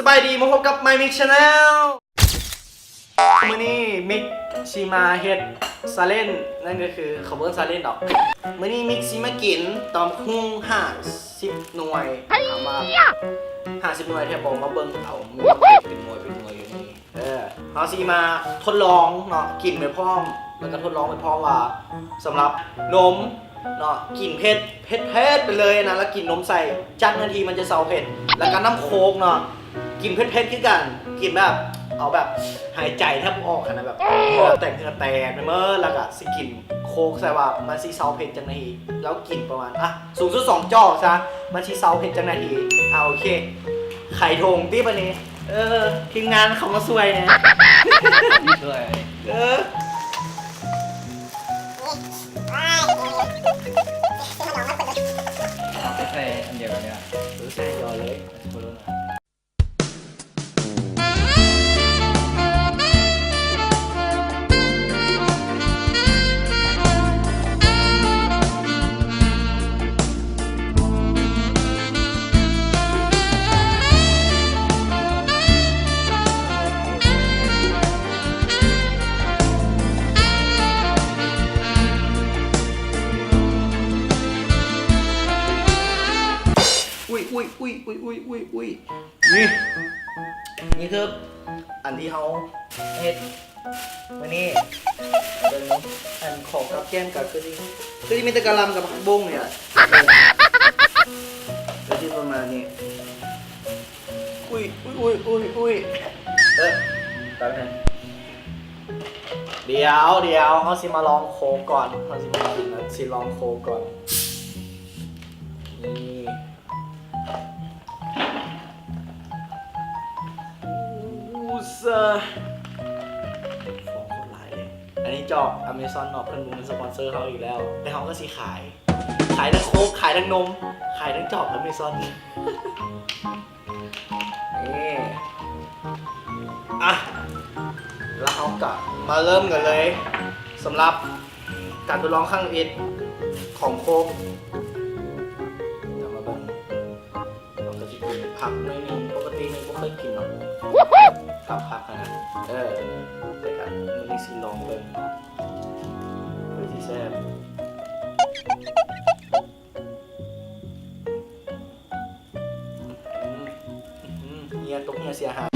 ສະບາຍດີ ມາພົບກັບ My Mix Channel ມື້ນີ້ມິກຊິມາເຮັດຊາເລນ ນັ້ນກໍຄື ເຂົາເອີ້ນຊາເລນດອກ. ມື້ນີ້ມິກຊິມາກິນຕຳບັກຫຸ່ງຫ້າສິບໜ່ວຍ. ຖາມວ່າຫ້າສິບໜ່ວຍແທ້ບໍ່? ມາເບິ່ງເອົາ ມີເປັນໜ່ວຍເປັນໜ່ວຍຢູ່ໃນນີ້. ເອີ ເຮົາຊິມາທົດລອງເນາະ ກິນໄປພ້ອມ ແລ້ວກໍທົດລອງໄປພ້ອມວ່າ ສຳລັບນົມເນາະ ກິນເຜັດ ເຜັດໆ ໄປເລີຍນະ ແລ້ວກິນນົມໃສ່ຈັກນາທີມັນຈະເຊົາເຜັດ ແລ້ວກໍນ້ຳໂຄກເນາະ ກິນເຜັດໆ ຄືກັນ ກິນແບບ ເອົາແບບຫາຍໃຈແທບບໍ່ອອກຫັ້ນນະ ແບບເຫື່ອແຕກ ເຫື່ອແຕກໄປໝົດ ແລ້ວກໍຊິກິນໂຄກໃສ່ວ່າມັນຊິເຊົາເຜັດຈັກນາທີ ແລ້ວກິນປະມານ ອ່ະ ສູງສຸດສອງຈອກຊະ ມັນຊິເຊົາເຜັດຈັກນາທີ. ອ່າ ໂອເຄ ໄຂຖົງຕິບາດນີ້. ເອີ ທີມງານເຂົ້າມາຊ່ວຍແດ່ ຊ່ວຍ ເອີ ເອົາໄປໃສ່ອັນດຽວກັນເລີຍ ເອີ ໃສ່ດຽວເລີຍ. ອຸ້ຍ ອຸ້ຍ ອຸ້ຍ ອຸ້ຍ ອຸ້ຍ ອຸ້ຍ ອຸ້ຍ ນີ້ ນີ້ຄືອັນທີ່ເຮົາເຮັດມື້ນີ້. ເບິ່ງ ອັນຂອງກັບແກ້ມກໍຄືຊິ ຄືຊິມີແຕ່ກະຫຼ່ຳກັບຜັກບົ້ງນີ້ລະ ເອີ ກໍຊິປະມານນີ້. ອຸ້ຍ ອຸ້ຍ ອຸ້ຍ ອຸ້ຍ ອຸ້ຍ ເອີ ແປັບໜຶ່ງ ດຽວ ດຽວ ເຮົາຊິມາລອງໂຄກກ່ອນ ເຮົາຊິມາກິນ ຊິລອງໂຄກກ່ອນ. ນີ້ ອູຊາ ຟອງໂຄດຫຼາຍເລີຍ. ອັນນີ້ຈອກອາເມຊອນເນາະ ເພິ່ນບໍ່ແມ່ນສະປອນເຊີເຮົາອີກແລ້ວ ແຕ່ເຮົາກໍຊິຂາຍ ຂາຍທັງໂຄກ ຂາຍທັງນົມ ຂາຍທັງຈອກອາເມຊອນ. ນີ້ ອ່ະ ແລ້ວເຮົາກໍມາເລີ່ມກັນເລີຍ ສຳລັບການທົດລອງຄັ້ງທຳອິດຂອງໂຄກ. ດຽວມາເບິ່ງ ເຮົາກໍຊິກິນຜັກໜ້ອຍໜຶ່ງ ປົກກະຕິນີ້ບໍ່ເຄີຍກິນເນາະ ກັບຜັກຫັ້ນນະ ເອີ ແຕ່ກໍມື້ນີ້ຊິລອງເບິ່ງ ເອີ ຊິແຊບ. ອືມ ອືມ ເຫື່ອຕົກເຫື່ອເສຍຫາຍ.